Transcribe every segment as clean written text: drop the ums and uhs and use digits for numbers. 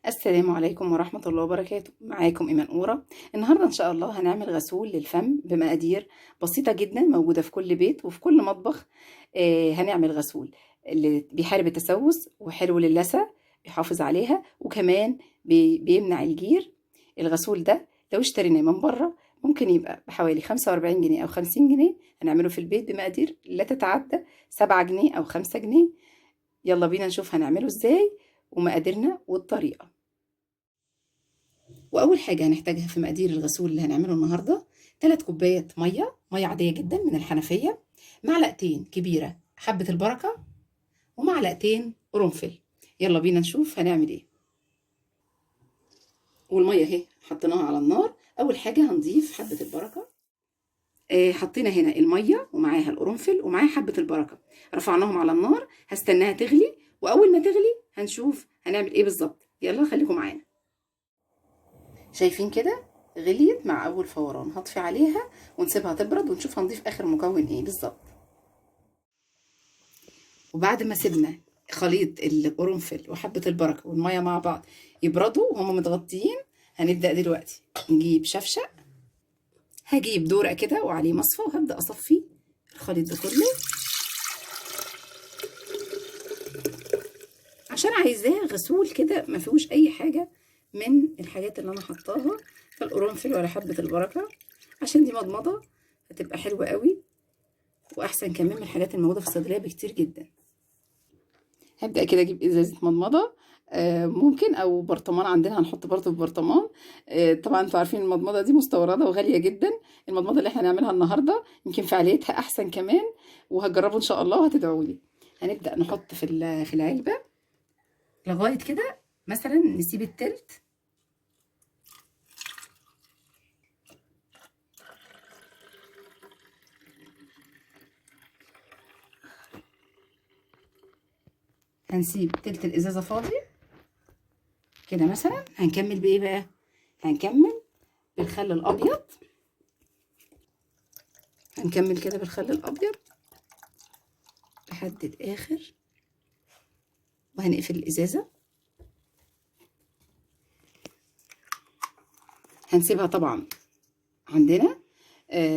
السلام عليكم ورحمة الله وبركاته. معاكم إيمان أورا. النهاردة إن شاء الله هنعمل غسول للفم بمقادير بسيطة جدا موجودة في كل بيت وفي كل مطبخ. هنعمل غسول اللي بيحارب التسوس وحلو للثة، بيحافظ عليها، وكمان بيمنع الجير. الغسول ده لو اشتريناه من بره ممكن يبقى بحوالي 45 جنيه أو 50 جنيه، هنعمله في البيت بمقادير لا تتعدى 7 جنيه أو 5 جنيه. يلا بينا نشوف هنعمله ازاي ومقاديرنا والطريقة. وأول حاجة هنحتاجها في مقادير الغسول اللي هنعمله النهاردة 3 كوبايات مية، مية عادية جدا من الحنفية، معلقتين كبيرة حبة البركة، ومعلقتين قرنفل. يلا بينا نشوف هنعمل ايه. والمية اهي حطيناها على النار. أول حاجة هنضيف حبة البركة. حطينا هنا المية ومعاها القرنفل ومعاها حبة البركة، رفعناهم على النار. هستناها تغلي، وأول ما تغلي هنشوف هنعمل ايه بالظبط. يلا خليكم معانا. شايفين كده غليت مع اول فوران، هطفي عليها ونسيبها تبرد ونشوف هنضيف اخر مكون ايه بالظبط. وبعد ما سيبنا خليط القرنفل وحبة البركة والمية مع بعض يبردوا وهم متغطيين، هنبدأ دلوقتي نجيب شفشق. هجيب دورق كده وعليه مصفى وهبدأ اصفي الخليط ده كله عشان عايزاه غسول كده ما فيهوش اي حاجة من الحاجات اللي انا حطاها، فالقرنفل ولا حبة البركة، عشان دي مضمضة هتبقى حلوة قوي واحسن كمان من الحاجات الموجودة في الصيدلية بكتير جدا. هبدأ كده اجيب ازازة مضمضة، ممكن او برطمان، عندنا هنحط برضه في برطمان. طبعا انتوا عارفين المضمضة دي مستوردة وغالية جدا. المضمضة اللي احنا هنعملها النهاردة يمكن فعاليتها احسن كمان، وهجربه ان شاء الله وهتدعوا لي. هنبدأ نحط في العلبة لغاية كده مثلا نسيب التلت. هنسيب تلت الازازه فاضي كده مثلا. هنكمل بايه بقى؟ هنكمل بالخل الابيض. هنكمل كده بالخل الابيض لحد الاخر، وهنقفل الازازه. هنسيبها طبعا عندنا،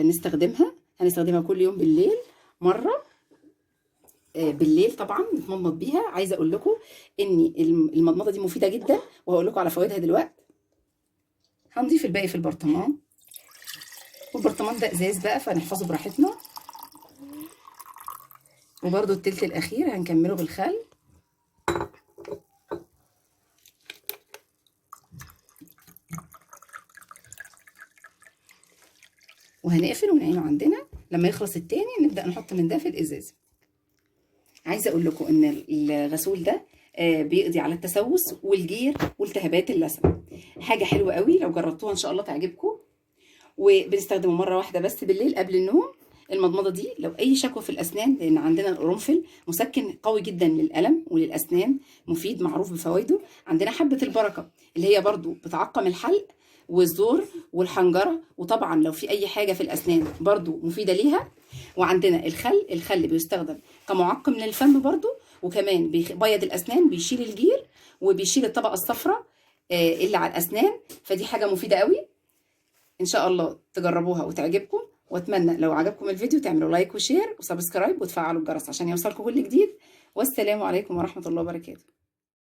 نستخدمها، هنستخدمها كل يوم بالليل مرة، بالليل طبعا نتمضمض بيها. عايزه اقول لكم ان المضمضة دي مفيدة جدا، وهقول لكم على فوائدها دلوقتي. هنضيف الباقي في البرطمان، والبرطمان ده ازاز بقى فنحفظه براحتنا. وبرده التلت الاخير هنكمله بالخل. وهنقفل ونعينه عندنا. لما يخلص التاني نبدأ نحط من ده في الازاز. عايزه اقول لكم ان الغسول ده بيقضي على التسوس والجير والتهابات اللثة. حاجة حلوة قوي، لو جربتوها ان شاء الله تعجبكم. وبنستخدمه مرة واحدة بس بالليل قبل النوم. المضمضة دي لو اي شكوى في الاسنان، لان عندنا القرنفل مسكن قوي جدا للالم وللاسنان، مفيد معروف بفوائده. عندنا حبه البركة اللي هي برضو بتعقم الحلق والزور والحنجره، وطبعا لو في اي حاجة في الاسنان برضو مفيدة ليها. وعندنا الخل، الخل بيستخدم كمعقم للفم برضو، وكمان بيبيض الاسنان، بيشيل الجير وبيشيل الطبقة الصفراء اللي على الاسنان، فدي حاجة مفيدة قوي. ان شاء الله تجربوها وتعجبكم، واتمنى لو عجبكم الفيديو تعملوا like و share و subscribe وتفعلوا الجرس عشان يوصلكم كل جديد. والسلام عليكم ورحمة الله وبركاته.